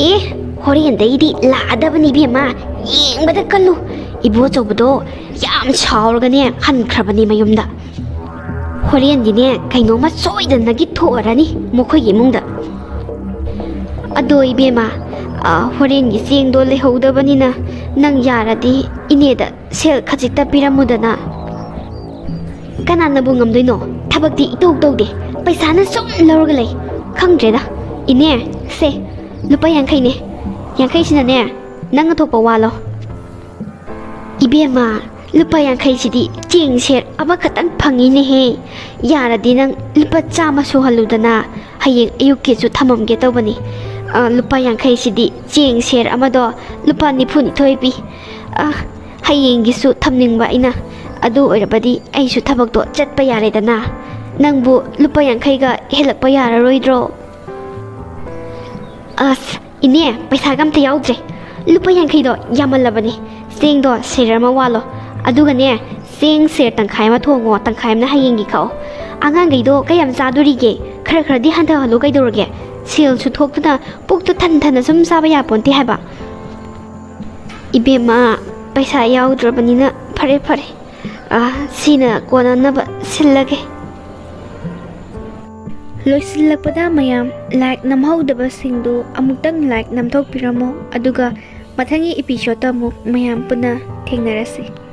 "ꯑꯦ, ꯍꯣꯔꯦꯟꯗꯩꯗꯤ ꯂꯥꯛꯑꯗꯕꯅꯤ ꯏꯕꯦꯝꯃ, ꯌꯦꯡꯕꯗ ꯀꯜꯂꯨ꯫" ꯏꯕꯣꯆꯧꯕꯗꯣ ꯌꯥꯝ ꯁꯥꯎꯔꯒꯅꯦ ꯍꯟꯈ꯭ꯔꯕꯅꯤ ꯃꯌꯨꯝꯗ꯫ "ꯍꯣꯔꯦꯟꯗꯤꯅꯦ ꯀꯩꯅꯣꯝꯃ ꯁꯣꯏꯗꯅꯒꯤ ꯊꯣꯛꯑꯔꯅꯤ ꯃꯈꯣꯏꯒꯤ ꯏꯃꯨꯡꯗ꯫" "ꯑꯗꯣ ꯏꯕꯦꯝꯃ, ꯑ, ꯍꯣꯔꯦꯟꯒꯤ ꯆꯦꯡꯗꯣ ꯂꯩꯍꯧꯗꯕꯅꯤꯅ ꯅꯪ ꯌꯥꯔꯗꯤ ꯏꯅꯦꯗ ꯁꯦꯜ ꯈꯖꯤꯛꯇ ꯄꯤꯔꯝꯃꯨꯗꯅ꯫" "ꯀꯅꯥꯅꯕꯨ ꯉꯝꯗꯣꯏꯅꯣ? ꯊꯕꯛꯇꯤ ꯏꯇꯧ ꯇꯧꯗꯦ, ꯄꯩꯁꯥꯅ ꯁꯨꯝ ꯂꯧꯔꯒ ꯂꯩ꯫ ꯈꯪꯗ꯭ꯔꯦꯗ꯫ ꯏꯅꯦ, ꯁꯦ, ꯂꯨꯄꯥ ꯌꯥꯡꯈꯩꯅꯦ꯫ ꯌꯥꯡꯈꯩꯁꯤꯅꯅꯦ, ꯅꯪ ꯑꯊꯣꯛꯄ ꯋꯥꯂꯣ꯫" "ꯏꯕꯦꯝꯃ, ꯂꯨꯄꯥ ꯌꯥꯡꯈꯩꯁꯤꯗꯤ ꯆꯦꯡ ꯁꯦꯔ ꯑꯃꯈꯛꯇꯪ ꯐꯪꯉꯤꯅꯦꯍꯦ꯫ ꯌꯥꯔꯗꯤ ꯅꯪ ꯂꯨꯄꯥ ꯆꯥꯝꯃ ꯁꯨꯍꯜꯂꯨꯗꯅ, ꯍꯌꯦꯡ ꯑꯌꯨꯛꯀꯤꯁꯨ ꯊꯝꯃꯝꯒꯦ ꯇꯧꯕꯅꯤ꯫ ꯑ, ꯂꯨꯄꯥ ꯌꯥꯡꯈꯩꯁꯤꯗꯤ ꯆꯦꯡ ꯁꯦꯔ ꯑꯃꯗꯣ ꯂꯨꯄꯥ ꯅꯤꯐꯨꯅꯤꯊꯣꯏ ꯄꯤ꯫ ꯑ, ꯍꯌꯦꯡꯒꯤꯁꯨ ꯊꯝꯅꯤꯡꯕ ꯑꯩꯅ꯫ ꯑꯗꯨ ꯑꯣꯏꯔꯕꯗꯤ ꯑꯩꯁꯨ ꯊꯕꯛꯇꯣ ꯆꯠꯄ ꯌꯥꯔꯦꯗꯅ꯫ ꯅꯪꯕꯨ ꯂꯨꯄꯥ ꯌꯥꯡꯈꯩꯒ ꯍꯦꯜꯂꯛꯄ ꯌꯥꯔꯔꯣꯏꯗ꯭ꯔꯣ?" "ꯑꯁ, ꯏꯅꯦ, ꯄꯩꯁꯥꯒ ꯑꯝꯇ ꯌꯥꯎꯗ꯭ꯔꯦ꯫ ꯂꯨꯄꯥ ꯌꯥꯡꯈꯩꯗꯣ ꯌꯥꯝꯃꯜꯂꯕꯅꯦ꯫ ꯆꯦꯡꯗꯣ ꯁꯦꯔ ꯑꯃ ꯋꯥꯠꯂꯣ꯫ ꯑꯗꯨꯒꯅꯦ, ꯆꯦꯡ ꯁꯦꯔ ꯇꯪꯈꯥꯏ ꯑꯃ ꯊꯣꯡꯉꯣ, ꯇꯪꯈꯥꯏ ꯑꯃꯅ ꯍꯌꯦꯡꯒꯤ ꯈꯥꯛꯑꯣ꯫ ꯑꯉꯥꯡꯈꯩꯗꯣ ꯀꯌꯥꯝ ꯆꯥꯗꯣꯔꯤꯒꯦ? ꯈꯔ ꯈꯔꯗꯤ ꯍꯟꯊꯍꯜꯂꯨ ꯀꯩꯗꯧꯔꯒꯦ? ꯁꯦꯜꯁꯨ ꯊꯣꯛꯇꯅ ꯄꯨꯛꯇꯣ ꯊꯟ ꯊꯟꯅ ꯁꯨꯝ ꯆꯥꯕ ꯌꯥꯄꯣꯟꯇꯦ ꯍꯥꯏꯕ꯫ ꯏꯕꯦꯝꯃ, ꯄꯩꯁꯥ ꯌꯥꯎꯗ꯭ꯔꯕꯅꯤꯅ ꯐꯔꯦ ꯐꯔꯦ꯫ ꯑ, ꯁꯤꯅ ꯀꯣꯟꯅꯅꯕ ꯁꯤꯜꯂꯒꯦ꯫ ꯂꯣꯏꯁꯤꯜꯂꯛꯄꯗ ꯃꯌꯥꯝ, ꯂꯥꯏꯛ ꯅꯝꯍꯧꯗꯕꯁꯤꯡꯗꯨ ꯑꯃꯨꯛꯇꯪ ꯂꯥꯏꯛ ꯅꯝꯊꯣꯛꯄꯤꯔꯝꯃꯣ, ꯑꯗꯨꯒ ꯃꯊꯪꯒꯤ ꯏꯄꯤꯁꯣꯗꯇ ꯑꯃꯨꯛ ꯃꯌꯥꯝ ꯄꯨꯟꯅ ꯊꯦꯡꯅꯔꯁꯤ꯫